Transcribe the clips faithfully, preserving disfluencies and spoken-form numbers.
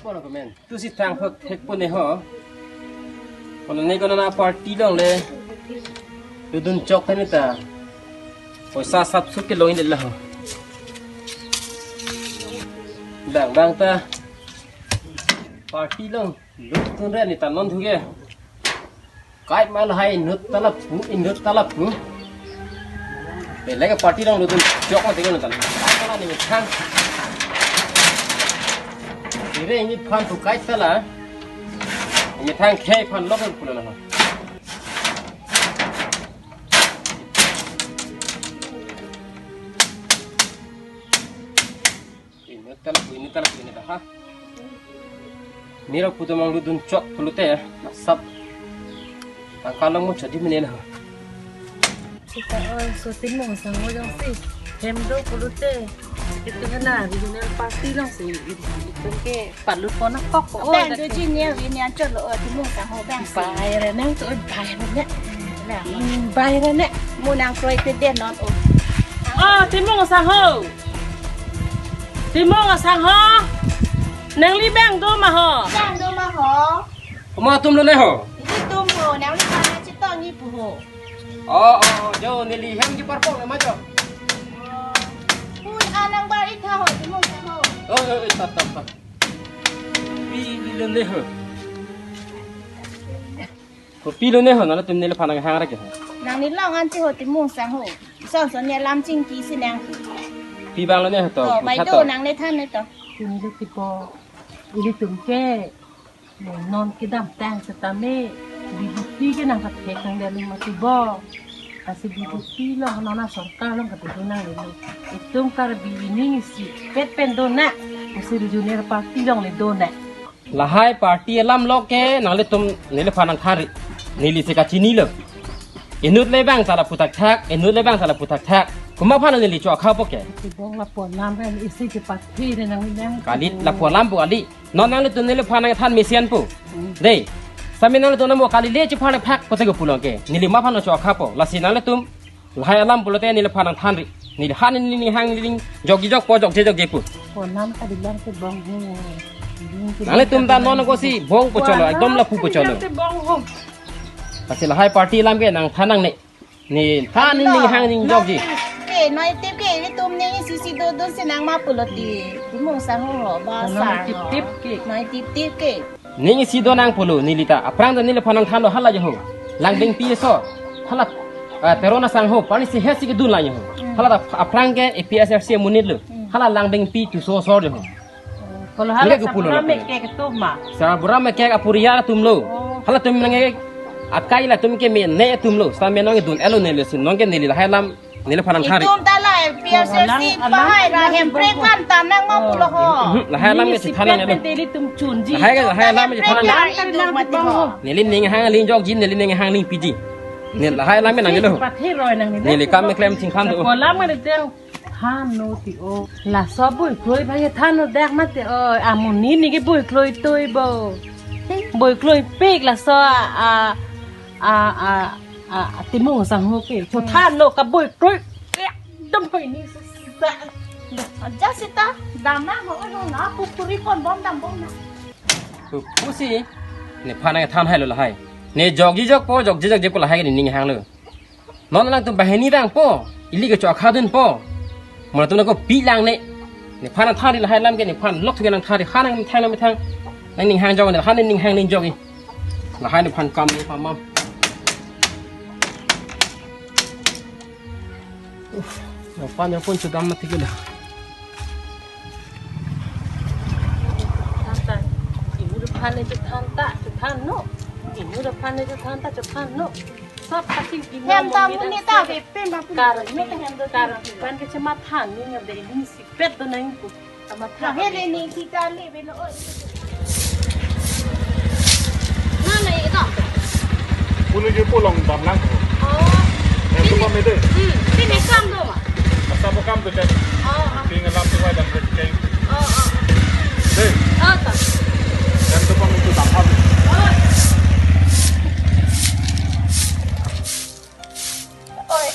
Kono komen. Tu si thang phak thek pon ne ho. Kono ne kono na party longle. Ludun chok tani ta. Poisa sap suk ke long in la ho. Bang bang ta. Party long. Ludun re ni ta non thuke. Kai ma lahai inut ta lapu, inut ta lapu. Pelek party long ludun chok ma tinggal nonton. Kai ma la ni methang. Ire ini phan tu kai ta la. Methang khei phan lok pulo na. Inut ta lapu, inut ta lapu, inut ta ha. Nirok putu mang ludun chok pulote, sap. Tangka long mo chodi mene na. Sita oi, so Timung asangho jongsi. Hem do pulote. Itu hena, regional party longsi. Itu ke palut pon akok. Oh, bang do jin ya, win ya cholo, oh, Timung asangho bang si. Bai re nang tu, bai re ne. Hmm, bai re ne. Mo nang kroi te den non, oh. Oh, Timung asangho. Timung asangho. Nangli bang do ma ho? Bang do ma ho? Komat atum lo ne ho? Ilitum ho, nangli kana chetong ni pu ho. Oh, oh, oh, jo, neli hem ji parpong na ma jo. Oh. Pun anang bar itha ho, Timung asangho. Oh, oh, oh, tap, tap, tap. Pi, pi lo ne ho. Kopi lo ne ho, nanglitum neliphan nanghang ra ke ho. Nangli long an ti ho Timung asangho. Son son ne lam chingki si nang. Pi bang lo ne ho to. To, mai to, nangle than ne to. Tum jo tipo. Ilitum ke. Non kedamtang setame. B J P ke nang kathek nang dalu mati bo. Kasi B J P long non a sorkar long kati do nang lele. Itum Karbi ini isi pet pen do na. Kasi regional party longle do na. Lahai party alam lo ke nanglitum neliphan nangthan ri. Neli si kachini lo. Inut le bang ta lapu thakthak, inut le bang ta lapu thakthak. Komat aphan neli cho akha po ke? Kibong lapu alam pen isi ke party re nang nang. Kali lapu alam po kali. Non nanglitum neliphan nangthan mesen po. Hmm. Dei. Sami nanglitum nang mo kali le chiphan phak pote ko pulo ke. Neli komat aphan cho akha po. Lasi nanglitum lahai alam pulote neliphan nangthan ri. Neli han ni ni hang ni jokji jok po jokje jokje po. Ko nam ka dilang ke bong ho. Nanglitum ta non ko si bong po cholo, ekdom lapu po cholo. Ke bong ho. Kasi lahai party alam ke nangthan nangne. Neli han ni ni hang ni jokji. Ke noi tip ke ilitum ni isi si do do si nang ma pulo ti. Timung asangho ba sa. Tip tip ke. Noi tip tip ke. Ning isi do nang pulo, neli ta aphrang ta neliphan nangthan lo hala jo ho. Langbengpi so. Hala, ah, Teron asangho, pani si hesi kedun la jo ho. Hmm. Hala ta aphrang ke A P H L C amonit lo. Hmm. Hala Langbengpi tu so sor jo ho. Kalau hala neli ke pulo sabura la me pulo. Ke ketum ma. Sabura me ke apuriar atum lo. Oh. Halatum nang ke akai latum ke me ne atum lo. Sa me nong dun elo neli si nong ke neli lahai alam. Neliphan nangthan ri. Itum ta la A P H L C alang, alang, pahai ra alang hem bong prek ho. Kan ta nang ma pulo ho. Mhm, lahai alam ke chethan nang pen elo. Neli tum chunji. Lahai ke, lahai alam ke chethan nang. Alang kan nang bong ho. Neli ning hang ling jokji, neli ning hang ling piji. Neli lahai alam ke nang elo. Pathi roi nang neli. Neli kam klem chingkhan do. Ko alam ke deng than no ti o. Laso boi kroi bhai than no dak mati o. Amonit ni ke boi kroi toi bo. Boi kroi pik laso a, a, a, a, a, Timung asangho ke. Cho than lo ka boi kroi. Ekdom hoi ni sa. Aja sita, dam na ho, ho na, pupuri pon bom dam bom na. Pu, pusi, nephan nangthan hai lo lahai. Ne jokji jok po, jokji jokje po lahai ke ning hang lo. Non nangtum banghini bang po, ili ke cho akha dun po. Mo latum nang kopi lang ne. Nephan nangthan ri lahai alam ke nephan lok thuke nangthan ri, ha nang methang nang methang. Nang ning hang jok ne, ha nang ning hang ning jok i. Lahai nephan kam ne pamam. Uf, nangpan nangpon chedam mati ke la. Than ta. Inut aphan ne than ta, than no. Inut aphan ne than ta, than no. Sab kachingki. Hem ta mo ne ta be pen ba pen. Kar, kar, pan ke chematha ni nang de ini sipet do nang pu. Amat tha. Hele ni kita le be lo. Nang le ito. Punu je pulang dam lang. Oh. Yang tu pamede. Hmm. Sini kam do ma. Asa po kam tu cek. Oh, oh. Tinggal lam tu dam cek. Oh, oh. Deh. Oh, to. Yang tu pamede dam ham. Oh. Oi,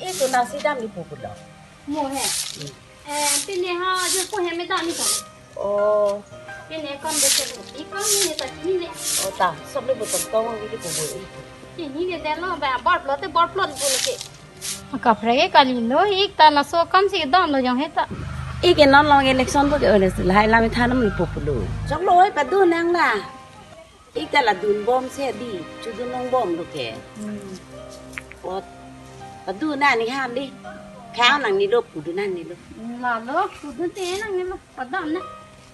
itu nasi dam di pukul lo. Mo he. Eh, pini ha, je ko he me dam ni to. Oh. Pini account bese lo. Account ni ta chini le. O ta, sob le botong tong ni ke pobo e. Chinine det lo, ba bor plot te bor plot bo le ke. Kaprek ke kalilo, ik ta laso akam si dam lo jong he ta. Ik ke non long election bo ke ones lahai lam than nam populo. Choklo hoi padun nang la. Ik ta la dunbom si di, chudun longbom lo ke. Hmm. Ot. Padun nang ni ham di. Khang nang ni lo, pudun nang ni lo. Lalo, pudun te nang ni lo. Padam na.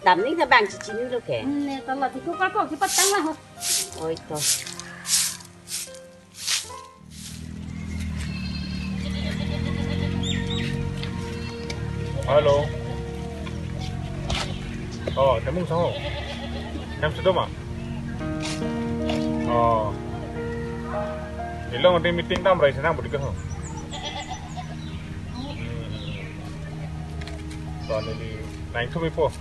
Dam ni ta bang chichini lo ke. Ne ta la di ko ka ko ki patang la ho. Oi to. Hello. Oh, Temung Sango. Hem sudah ma? Oh. Ilong ada meeting tam rai sana budi ka ho. Hmm. Tuan ini naik tu mipo.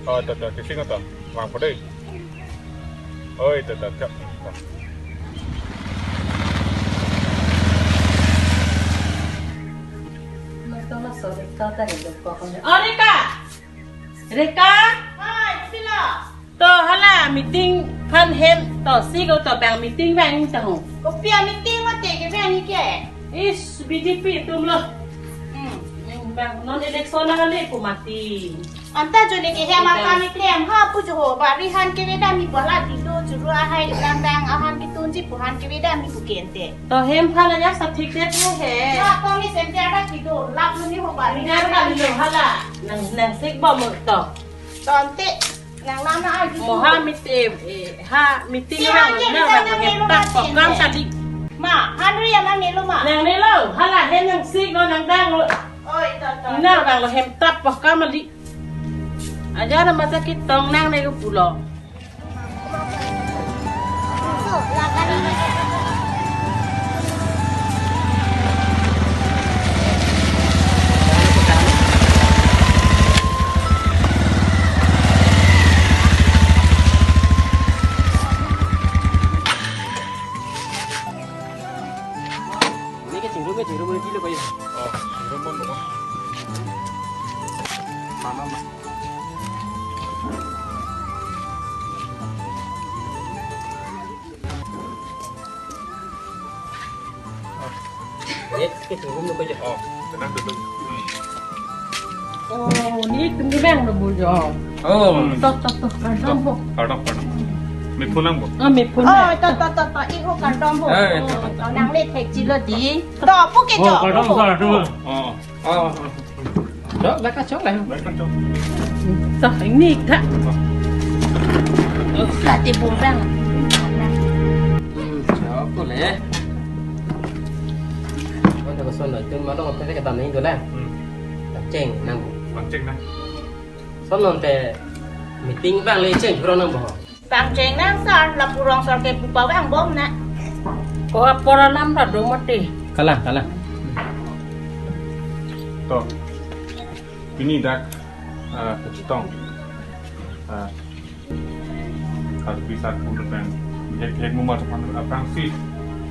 Oh, to, to, kising to. Vangpo dei. Oi, to, to, chak. Oh, Reka! Reka! Hai, sila. To hala meeting aphan hem to si ko to bang meeting bang ta ho. Kopi a meeting mate kevang ke? Is B J P atum lo. Hmm. Bang non election na le ko mati. Anta jone ke hem akam keklem ha pu jo ho bari han kevedam ni bala dido juru ahai lang dang ahan ketunji pu han kevedam ni pu kente. To hem aphan aja sa thik det he. Na to ni sente ada kido lap ni ho bari. Biar kali lo hala. Nang nang sik bom to. To ante nang lama aja. Mo ha meet eh, eh, ha meeting orang na bang hem tap program tadi. Ma, hanri ya ma melo ma. Nang nelo, hala hem nang sik lo nang dang lo. Oi, to to. Na bang lo hem tap program ali. Aja na masa kitong nang ne ko pulo. Ini ke chingrum ke chingrum ini kilo kayu. Oh, chingrum pon pon. Mama ma. Ini ke chingrum lo kayu. Oh, tenang dulu. Hmm. Oh, ini tunggu bang lo bu jo. Oh. Toh toh toh, kardom ho. Kardom, kardom. Mepun lang bo. Ah, mepun. Oh, to to to to, iho kardom ho. Eh, to, to, to. Nang le thek chilo di. To pu ke jo. Oh, kardom, kardom. Oh. Oh. Chok, baka chok lah. Baik, chok. Toh, ini ta. Lati bu bang. Hmm, chok ko le. Ko ta ko son lo, tun ma dong ko te ka dam ni do la. Hmm. Cheng nang. Bang cheng nang. Son non te meeting bang le cheng bro nang bo. Bang cheng nang sar, lapu rong sar ke pupa vang bom na. Ko apor alam ra do mati. Kalang, kalang. To. Pini dak, ah, kachetong. Ah, Karbi sat pun pen. Hek hek mumar pan aphrangsi.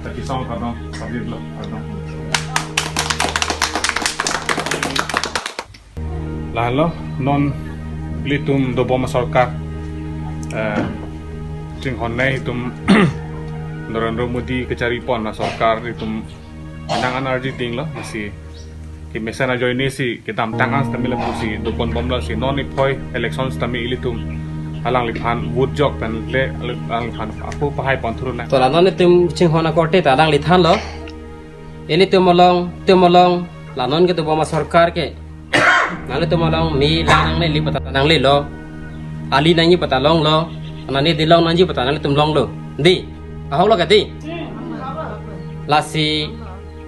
Kachetong kardom, hadir lo, kardom. Lahelo non ilitum dobom asorkar, eh, chinghon nei itum Narendra Modi kachari pon asorkar itum nang anarji ting lo, si kemesen ajoine si kedamtang an stamila pusi dopon bomlo si non iphoi election stami ilitum alangliphan vote jok pen le alangliphan ako pahai pon thuru na. To la non itum chinghon akorte ta alangliphan lo. Ilitum along, tum along, la non kedobom asorkar ke. Nanglitum along me lang nangne li pata nangle lo. Ali nangji pata longlo. Nani di long nangji pata nanglitum longlo. Di. Ahok lo ka di. Lasi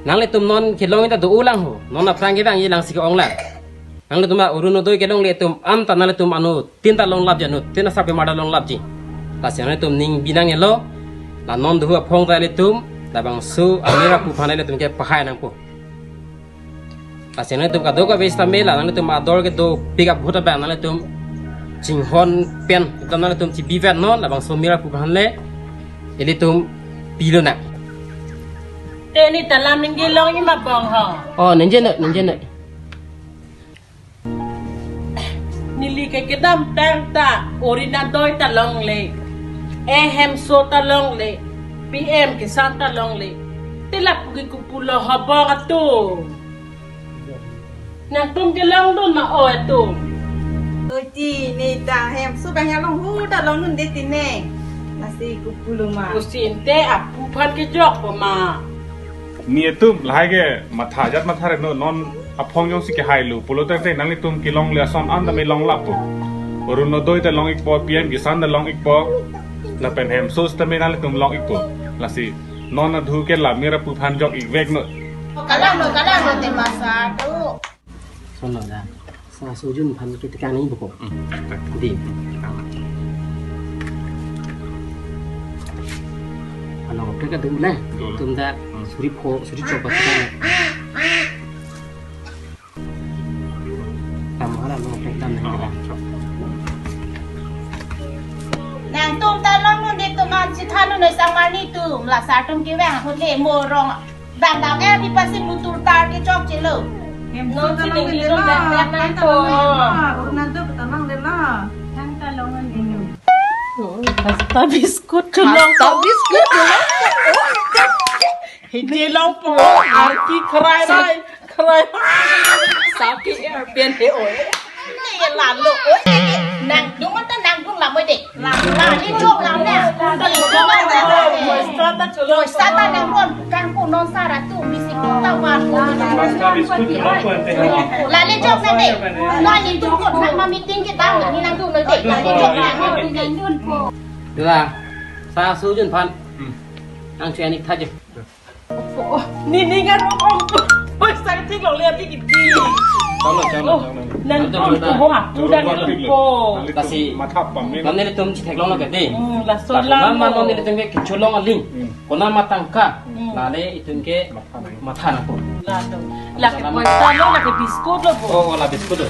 nanglitum non kelong ta do-o lang ho. Non aphrang kevangji lang si ke-ong lang. Nanglitum Orunodoi kelongle atum an ta nanglitum anuttin ta longlapji, anuttin asap kemar ta longlapji. Lasi nanglitum ning binang elo, la non dohu aphong ta ilitum, labangso amir apu aphan ilitum ke pahai nangpo. Lasi nanglitum kadokave sitame la nanglitum ador kedopik abhut abang nanglitum chinghon pen, itum nanglitum chibi vet non, labangso amir apu aphan le, ilitum pilo nang. Te neli ta lam ningje longji ma bong ho. Oh, ningje noi, ningje noi. Neli Ke kedamtang ta Orunodoi ta longle, e Hemso ta longle, P M Kisan ta longle. Te lapu ke kopulo hobong atum. Nangtum kelongdun ma o atum? Oi ti, ne ta Hemso abang ya longhu ta longdunde ti ne. Lasi kopulo ma. Kusin te apu aphan kejokpo ma. Ne atum lahai ke matha ajat matha re no, non aphong jongsi kehailo pulote nanglitum kelongle ason an tame longlappo. Orunodoi ta long-ikpo, P M Kisan ta long-ikpo, lapen Hemso tame nanglitum long-ikpo. Lasi non adhu ke la mera apu aphan jok-ik vek no. Kalang no, kalang no te masa tu. Sono da. Sa sujun aphan ke tekan ni buko. Hmm. Di. Ano, ke ka dum le. Dum. Tum da. Hmm. Suri pho, suri chok pa tekan. Tam hala no, ke tam nang tekan. Nangtum ta longdunde, tum an chethan noi sang mani tum. La sa tum kevang ahut le mo rong. Dang dang eh, di pasi mutur tar kechok chelo. Em, no, so sini talang di dong lo, dak dak nang talang ko. Di lo, urna do talang di lo. Tang talang di lo. Hasta biscuit chelong. Hasta biscuit chelong. Hiji longpo, arki krai rai, krai. Saki er pen he oi. Ni lalo, oi. Nangdung ta nangdung lam oi de. Lam, lam, ni jok lam ne. Poisa ta chelong. Poisa ta nangdung. Kangpu non sara tu bisi kita wan. Lale jok na de. Lale jok na ma meeting ke dang ni nangdung na de. Lale jok na ma meeting. Dula, sa sujun aphan. Hmm. Ang chani thaje. Oh, ni ni ngan om om. Poisa thik longle ati kiti. Chalo, chalo, oh, chalo. Nang om tu bo ha, tu dan tu po. Kasi matha pam ni. Kami ni tum chithek longlo ke di. Hmm, lason la. Nama non ni tum ke kecholong aling. Hmm. Kona matangka. Hmm. Lale itum ke matha nangpo. Lalo. Lake poisa lo, lake biscuit lo bo. Oh, oh, la biscuit lo.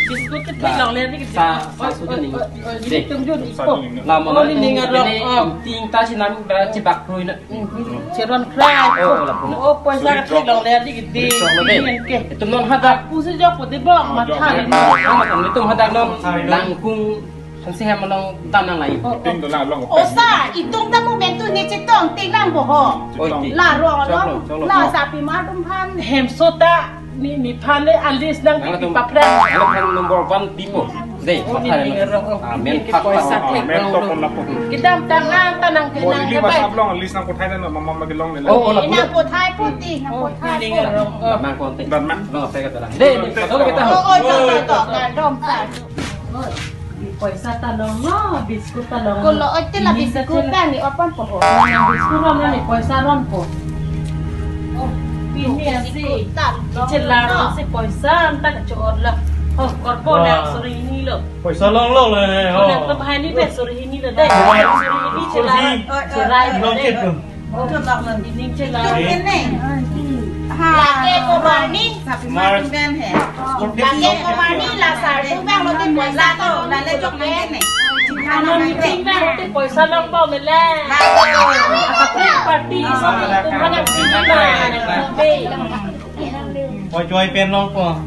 Biscuit ke thik longle ati kiti. Sa, sa sujun ni. Oh, oh, oh, de. Itum jun ipo. La mo. Oh, ni ni ngan rong. Oh. Ting ta si nang ba chibak rui na. Cheron krai. Oh, lapu na. Oh, poisa thik longle ati kiti. Chok lo de. Ini ke. Itum non hadak. Pusi jok putih bang, matha ni. Matha ni itum hadak non. Langkung hansi hem along dam nanglai. Oh, oh. Ting dola long. Oh, sa, itum ta momentum ni chetong, ting lang bo ho. Oi, ting. La rong along. Chok lo, chok lo. La sapi mar atum aphan. Hemso ta. Ni, ni aphan le alis nang nang pipi atum paphrang. Nang aphan number one pipo. Dei, oh, ni, matha ni, ni, rong, oh. Ah, men ke phak, poisa phak, ke, ah, men rong, to rong. Pon lapu. Kedamtang nang ta nang ke. Oh, nang ini ke mas bai. Ablong alis nang kothai dan mama magi long le. Oh, oh, lapu. Nang kothai putih, nang kothai. Oh, ni, ni, rong, oh. Nang konti. Dan ma. Long apa kata orang? Dei, ni, kata kita. Oh, oh, to, to, to, to, dom sa. Oh. Poisa ta longlo, biscuit ta longlo. Kolo ote la ini biscuit ta chelong. Ni opan po ho. Nang biscuit ron ni poisa ronpo. Oh, ini asi. Biscuit ta longlo. Chelang si poisa anta kachor la. Oh, korpo. Wah. Nang suri hini lo. Poisa longlo le, oh. Nang kebahani be suri hini lo dei. Wah. Suri hini chelang. Oi, oi, chelang oi. Longkit dei. Tum lak non. Ini chelang. Tum kene. Ha. Lake komarni. Mar. Tum kene. Lake komarni la sar tum bang lote poisa to. Lale jok nang kene. Ano meeting bang lote poisa longpo mele. Ha. Apa party. Ah. Tum mana meeting bang. Oi, choi pen longpo.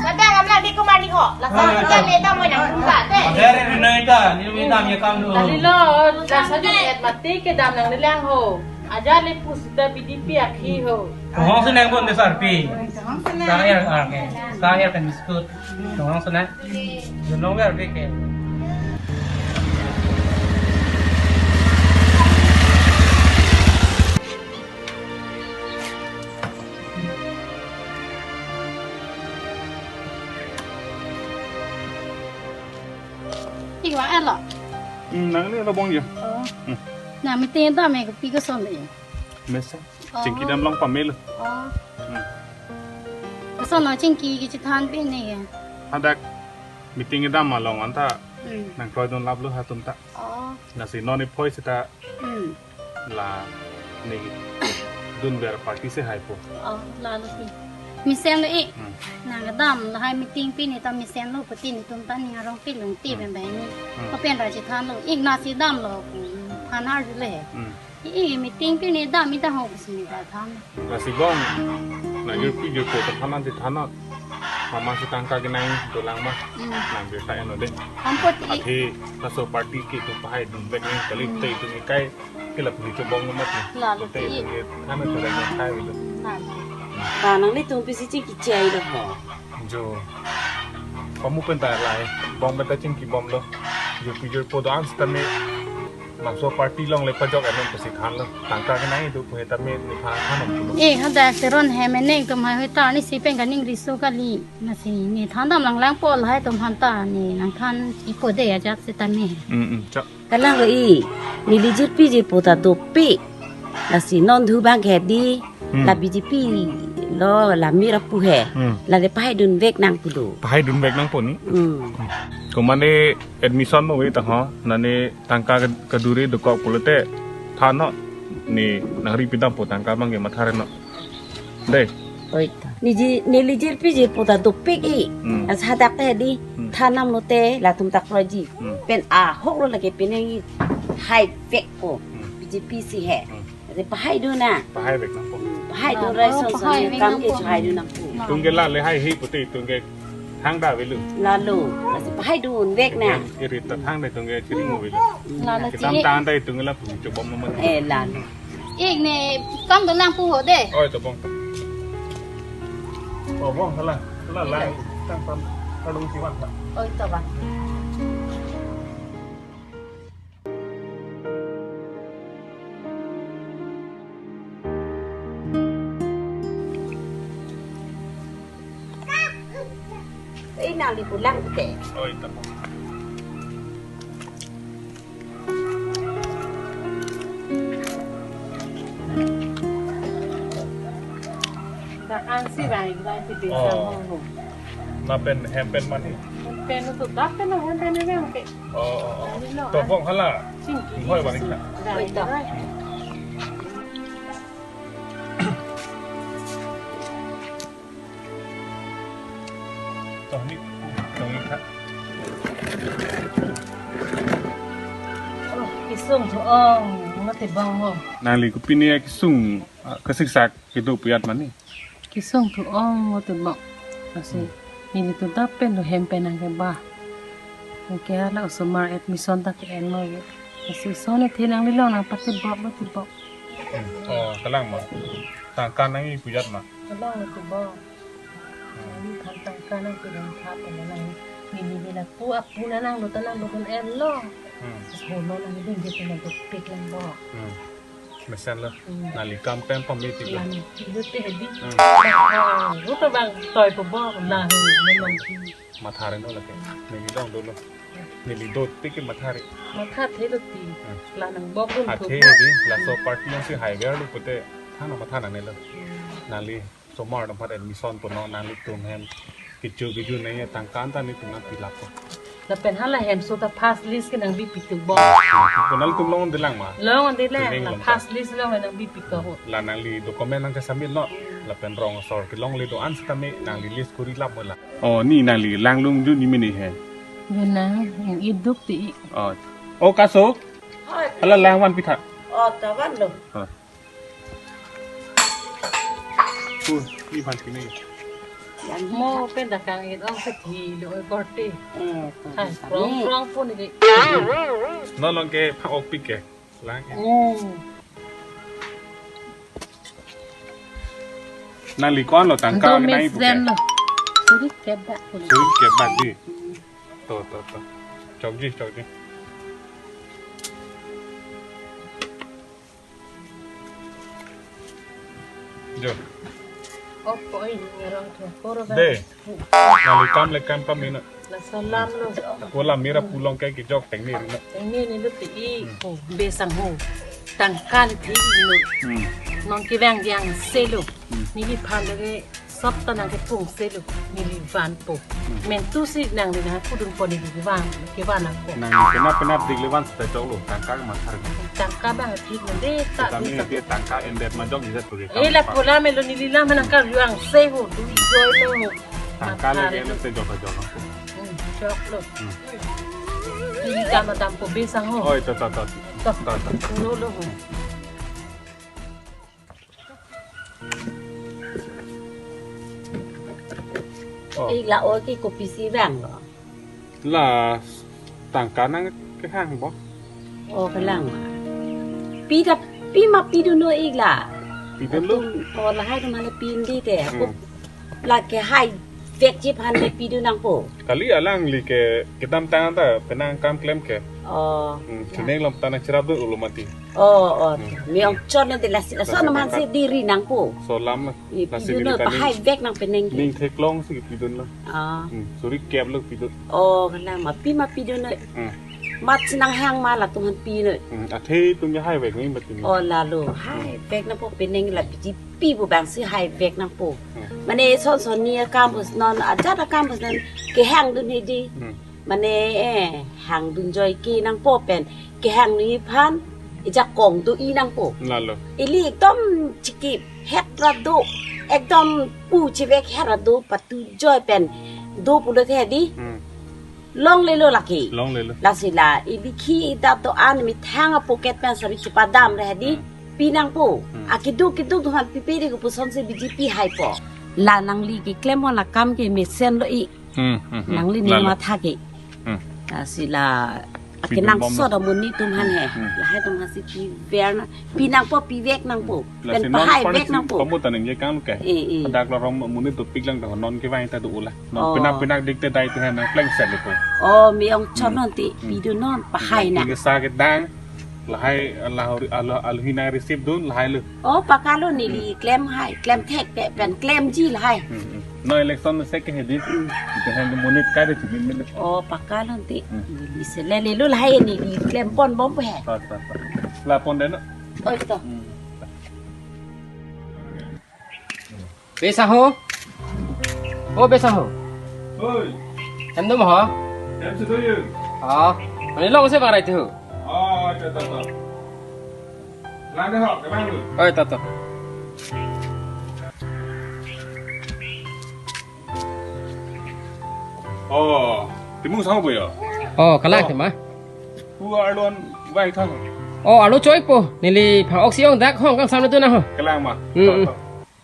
Kada ngamla di komarni ho. Lasa kita meta mo nang tumba te. Ada re noi ta, ni meta mi kam do. Kali lo, lasa di et mati kedam nanglelang ho. Aja le pusita B D P akhi ho. Hong senang pon de sarpi. Hong senang. Saya, ah, oke. Saya kan biskut. Hong senang. Dunong ya, oke. Iwa elo. Hmm, nang ni lo bong ya. Oh. Hmm. Na meeting dam e kopi koson le. Mesa. Oh. Chingki dam long pamelo. Oh. Hmm. Koson lo chingki kechethan pe ne ya. Hadak meeting dam along anta. Hmm. Nang kroidun laplo ha atum ta. Oh. Lasi non iphoi seta. Hmm. La ne dunver party si haipo. Oh, lalo si. Mesen lo ik. Hmm. Nang kedam lahai meeting pini ta mesen lo kuti netum ta ning arong pilung ti. Hmm. Bembai ni. Hmm. Kopen ra chethan lo ik nasi damlo. Hmm. Phan arju le. Hmm. Ik meeting pini dam ita ho kusmi ta than. Lasi bong. Na yurpi yurpo ta than an ti than an. Mama si tangka kenang dolang ma. Hmm. Nang birta eno de. Ampot i. Athe laso party ke itum pahai dunvek nang kali. Hmm. Te itum ekai ke lapu chobong lo mati. Lalo te i. Itum ke ano thora ke khai lo. Lalo. Ta nanglitum pisi chingki chai lo ho. Jo. Pamu pen ta lai. Bong pen ta chingkibom lo. Jo pijor po do-an sitame. Bangso party along le pajok amen pasi than lo. Tangka kenang itum pu he tame ne than than om pulo. Eh, hadak Teron hem eneng atum hai hoi ta ni si pen kaning riso kali. Lasi ne than dam lang lang po lahai atum aphan ta ne nang than ipo de ajat sitame. Hmm, hmm, chak. Kalang lo i, neli jirpi jirpo ta dopik. Lasi non dhu bang ke di, Hmm. la B J P lo la mira pu he. Hmm. La de pahai dunvek nang pulo. Pahai dunvek nang po ni? Hmm. Komane admission mo we ta ho, nane tangka ke-, keduri dokok pulote, than non, ne nangri pidam po tangka bang ke matha ri non. De. Oi ta. Neli ji-, neli jirpi jirpo ta dopik i. Hmm. As hadak te di, Hmm. than nam lote, latum ta kroiji. Hmm. Pen ahok lo lake penang i, hai vek ko. Hmm. B J P si he. Hmm. Ate pahai dun na. Pahai vek nang po. Pahai dun Ah, rai oh, son son pahai ya vek kam nang ke po. Chai dun nang po. Itum ke la le hai hi pute itum ke thang da velu. Lalo. Ate pahai dunvek na. Iri ta thang da itum ke chiri mo velu. Lalo. Kedam chi. Tang da itum ke lapu chobom mo. Eh, lalo. Ik ne kam dun nang po ho de. Oi, tobong ta. Tobong hala. Hala la. Tang pam. Kadung siwan ta. Oi, tobong. Eh, nangli pulang ke? Oh, ito po. Bang si bang, bang si bisa Oh. Mo. Lapen hem pen mane? Pen tu dak pen hem pen hem ke. Oh, oh, oh. Ani lo, Tobong hala. Sing ki Hoi, bang si. Ita. Oi, dak. Toh ni, toh ni kha. Oh, kesung thu-ong, mati bang mo. Nangli kopine kesung, ah, kesiksak kedo puyat mane. Kesung thu-ong mati bang. Lasi, Hmm. nelitum ta pen do hem pen nangkeba. Nangke hala osomar admission ta ke-en lo ye. Lasi son athe nangli long nangpatebok mati bang. Hmm. Oh, kalang ma. Tangka nangji pujat ma. Kalang lo ke bo. Hmm. Nangli than tangka nang ke dong tha pen nang. Neli neli lapu apu nang nang lo ta nang lo kun en lo. Hmm. Ho lo nang dun je pen nang dopik lang bo. Hmm. Mesen lo. Hmm. Nangli kam pen pamit ti bo. Lang ti lo te di. Hmm. Ah, lo to bang toi po bo na ho memang ti. Matha ri non lake. Neli dong dolo. Neli dopik ke matha ri. Matha the lo ti. Hmm. La nang bok dun Athe thu di, laso party yang si high gear lo pute, thang na matha nangne lo. Hmm. Nangli somar tempat admission puno, nanglitum hem. Kecho kecho nangji tangka anta nelitum nangpilap po. Lapen hala hem so ta first list ke nangbi pitu bo. Puno nangtum long de lang ma. Long de lang, Tuning la long first ta. List long nangbi pitu ho. La nangli document nangke submit non. Hmm. Lapen rong asor kelongle do-an sitame nangli list kori lap mo la. Oh, ni nangli lang lung ju ni mini he. Yo nang, yang iduk ti. Oh. Oh, kaso? Hoi. Hala lang van pitha. Oh, ta van lo. Oh. Uh, ni van pini. Mo pen dakang it ong sethi lo oi korte. Eh, Hai, ta prong ni. Prong pun ni. No long ke pha ok pik ke. Lang. Hmm. Nangli ko-an lo tangka Anto nangji mix pu ke. Den lo. Suri kebak pun. Suri kebak di. To, to, to. Chokji, chokji. Jo. Opo ini ngerong tu. Poro ba. De. Nangli kam le kam pamina. La salam lo. Kola mira pu along ke kejok tengne ri na. Tengne ni lo ti i Hmm. ko besang ho. Tangka ni ti i lo. Hmm. Non kevang jangse lo. Hmm. Neliphan lo ke sop ta nangkepungse lo. Neli van po. Hmm. Mentu si nangli nangpudun po neli van. Kevan nang po. Nang penap penap dik le van seta chok lo. Tangka ke matha ri. Tangka bang ti lo de ta Kita de mi ta. Dia tangka endet majok ijat ko ke. Eh, la pola melo neli la manang kar yuang se ho. Dui joy lo. Tangka lagi eno te jok jok aku. Hmm, jok lo. Hmm. Ini sama tampo besang ho. Oh, itu, itu, itu. Toh. Itu, itu. Lo, lo ho. Ik la-o ke kopisi vanglo? La tangka nangkehang bo. O, kelang ma. Pi ta, pi ma pidunnon ik la? Pidunlo. Atum, o, lahai atum hale pidunde te. Ako Hmm. la kehai vekji aphan le pidun nangpo. Kali, alangli ke kedamtang ta penang kam klem ke. O. Hmm, ya. Chineng lam ta nangcherapdun ulo mati. O, o. Hmm. Me-ong chotnon te lasi, laso Lasi atum aphan tangka. si diri nangpo. So lam la. Ye, Lasi pidunnon, neli kali pahai vek nang penang ke. Ning theklong si pidunlo. Ah. Hmm, suri kep lo pidun. O, kelang ma, pi ma pidunnon. Hmm. Mat si nanghang ma latum aphan pinnon. Hmm, athe atum ya hai vek ni mati ni. O, lalo, hai Hmm. vek nangpo penang la piji pi pu bang si hai vek nangpo. Hmm. Mane son son ni akam pusnon, ajat akam pusnon, kehangdun hedi. Hmm. Mane, eh, hangdun joi ke nangpo pen, kehang ni aphan, ejakong do-i nangpo. Lalo. Ili ekdom chikip, het ra do, ekdom pu chevek het ra do, patu joi pen, do pulo the di. Hmm. Longlelo lake. Longlelo. Lasi la, ili khi idat do-an methang a pocket pen sari chepadam re di. Hmm. Pi nangpo. Hmm. Akeduk keduk atum aphan pipe di kopuson si B J P haipo. La nangli keklem-on akam ke mesen lo ik. Hmm, hmm, hmm. Nangli ning Lalo. matha ke. Hmm. Lasi la Pidun akenangsot bom lo. amonit atum aphan he. Hmm. Lahai atum aphan si piver na, pi nangpo, pivek nangpo. Lasi Pen non pahai pon vek si nangpo. pamu ta ningje kang ke. Eh, eh. Dak lo rong amonit dopik lang ta non kevang ta do-o la. Non Oh. penak penak dik te dai te nang pleng set lo ko. Oh, me-ong chot Hmm. non ti, Hmm. pidunnon, pahai na. Tingke sa ke dang. Lahai, lahori, alo, alo hina receive dun, lahai lo. Oh, pakalo neli Hmm. klem hai, klem thek te pen klemji lahai. Hmm, hmm. No election se ke hedi. Hmm. Ite han monit ka de chimin min. Oh, pakalo ti. Hmm. Neli se lele lo lahai neli klem pon bom he. Ta, ta, ta. La pon de no. Oi to. Hmm. Be saho. Oh, be saho. Oi. Hem dum ho. Hem si do yun. Ah, mane long se bang rai tu. Oh, ta, ta, ta. Lang de ho, ke bang lu. Oi, ta, ta. Oh, timung sang bo ya? Oh, kalang Oh. tema. Pu arlon vai thang. Oh, arlo choi po. Neli phang oksi ong dak hong kang sam tu na ho. Kelang ma. Hmm, Tok, hmm. tok.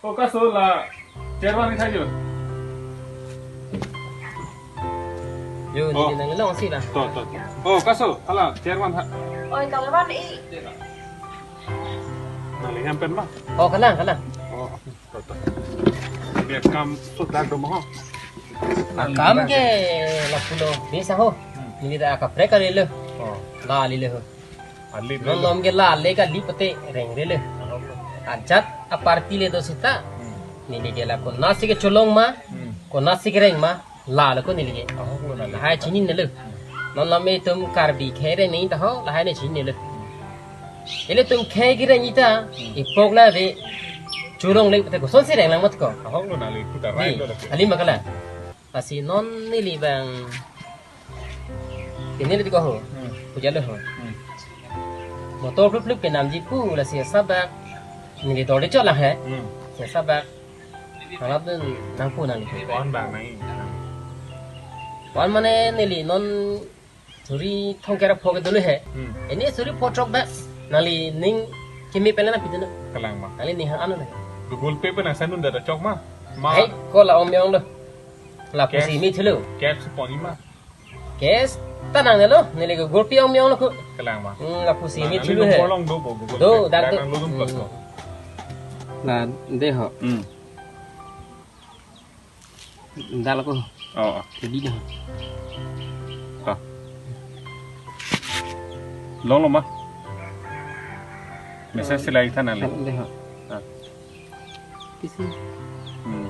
Oh, kaso la chairman ni thajo. Yo, Oh. neli nang long si la. To, to, to. Oh, kaso, hala chairman ha. Oi, kang lewan i. Nang liham pen ma. Oh, kalang, kalang. Oh, to, to. Dia kam sudah dong ho. Akam ke lapulo bisa ho. Hmm. Neli ta kaprek kali lo. Oh. La lilo ho. Ali Non lo. lom ke la le kali pate reng re le. Ajat a party le do sita. Hmm. Neli ke la konasi ke cholong ma, Hmm. konasi ke reng ma, la lo ko neli ke. Oh, ko na le. Lahai chini ne lo. Non lom itum Karbi khei reng ni ta ho, lahai ne chini ne lo. Ilitum khei ke reng ita, Hmm. ipok la de cholong le pate koson si reng lang mat ko. Oh, ko na le, kita Di, rai do le. ali makala. Lasi non neli bang. Ini neli ko ho. Hmm. Puja lo ho. Hmm. Motor plup plup penamji pu lasi sabak. Neli dor de chot lang he. Hmm. Si sabak. Nang lap dun nangpu nang. Pon bang nang. Pon mane neli non suri thongkep ra phok dolo he. Hmm. Ini suri photrok bak. Nangli ning kimi pele na pidun. Kelang ma. Nangli ning hang anu na. Google Pay pen nang send dun da chok ma. Ma. Hei, ko la ong-ong lo. Lapusi Cash. mi thulo. Cash si pon ma. Cash ta nang nelo, neli ke Google Pay ong-ong lo ko. Kelang ma. Hmm, lapusi Nah, mi nangli thulo he. nomor long do bo, Google Do, Pay. dak Dak do. nang lo dum plus Hmm. lo. La de ho. Hmm. Dal ko. Oh, oh. Jadi dah. To. Long lo ma. Message si lai than nangli. Dal de ho. Ah. Kisi. Hmm.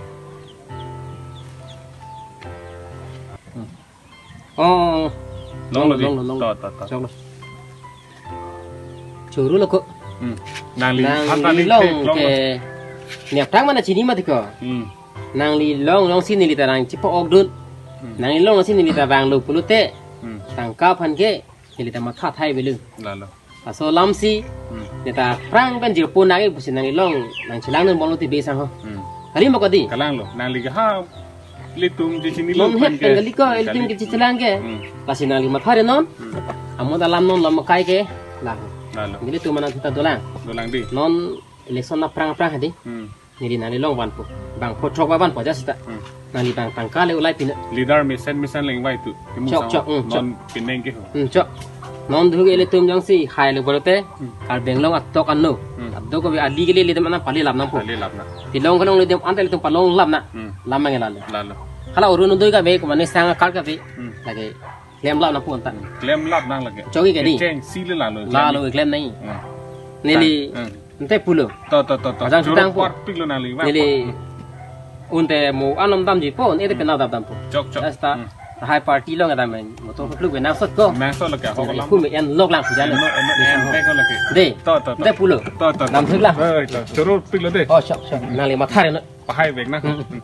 Hmm. Oh. Long lo di. Long lo, long lo. To, to, to. Chok lo. Choro lo ko. Hmm. Nangli Nang hata li ni long thek long ke lo. Ni aphrang mana chini ma tiko. Hmm. Nangli long long si neli ta nang chipo-ok dun. Hmm. Nangli long long si neli ta vanglo pulote. Hmm. Tangka aphan ke neli ta matha thai avelo. Lalo. Laso alam si Hmm. neta aphrang pen jirpo nang pusi nangli long nang chelang dun bom lo ti be sang ho. Hmm. Kali ma ko di. Kelang lo. Nangli ke ha. Ilitum je chini lo Non pen het ke. pen kali ko, ilitum Kali. ke chelang ke. Hmm. Lasi nangli matha re non. Hmm. Amo dalam non lam kai ke. Lah. Lalo. Nelitum mana kita dolang. Dolang di. Non election aphrang aphrang hadi. Hmm. Neli nangli long vanpo. Bang photrok ba vanpo ja sita. Hmm. Nangli bang tangka le ulai pina. Leader mesen mesen lengvai tu. Chok, chok, hmm, non chok. Pineng ke ho. Hmm, chok. Non duk ilitum jongsi hailo pulote. Hmm. Karbi Anglong atok ano. Hmm. Atok kave ali ke ilitum anang pali lap nangpo. Pali lap nang. Pilong kanong ilitum anta ilitum palong lap nang. Hmm. Lam mang lalo. Lalo. Hala Orunodoi kave, komat nesang akar kave. Hmm. Lake klem lap nangpo anta. Klem lap nang lake. Chok ke di. Kecheng si le lalo. Lalo klem nang. Hmm. Neli. Hmm. Ante pulo. To, to, to, to. Ajang choro sitang po. Parpik lo nangli, ma. Neli. Unte mo anom damji po, ante penap dam dampo. Chok, chok. Hasta. Hmm. Lahai party along damji. Motor pluk ve nangsot ko. Nangsot lo ke, ho ko lam. Kum en lok lang sudah. Eno, eno, en pek lo ke. De. To, to, to. Ante pulo. To, to, to. Damthek lang. Eh, to. Choro pik lo de. Oh, chok, chok. Nangli matha re no. Pahai vek nang. Hmm. Hmm.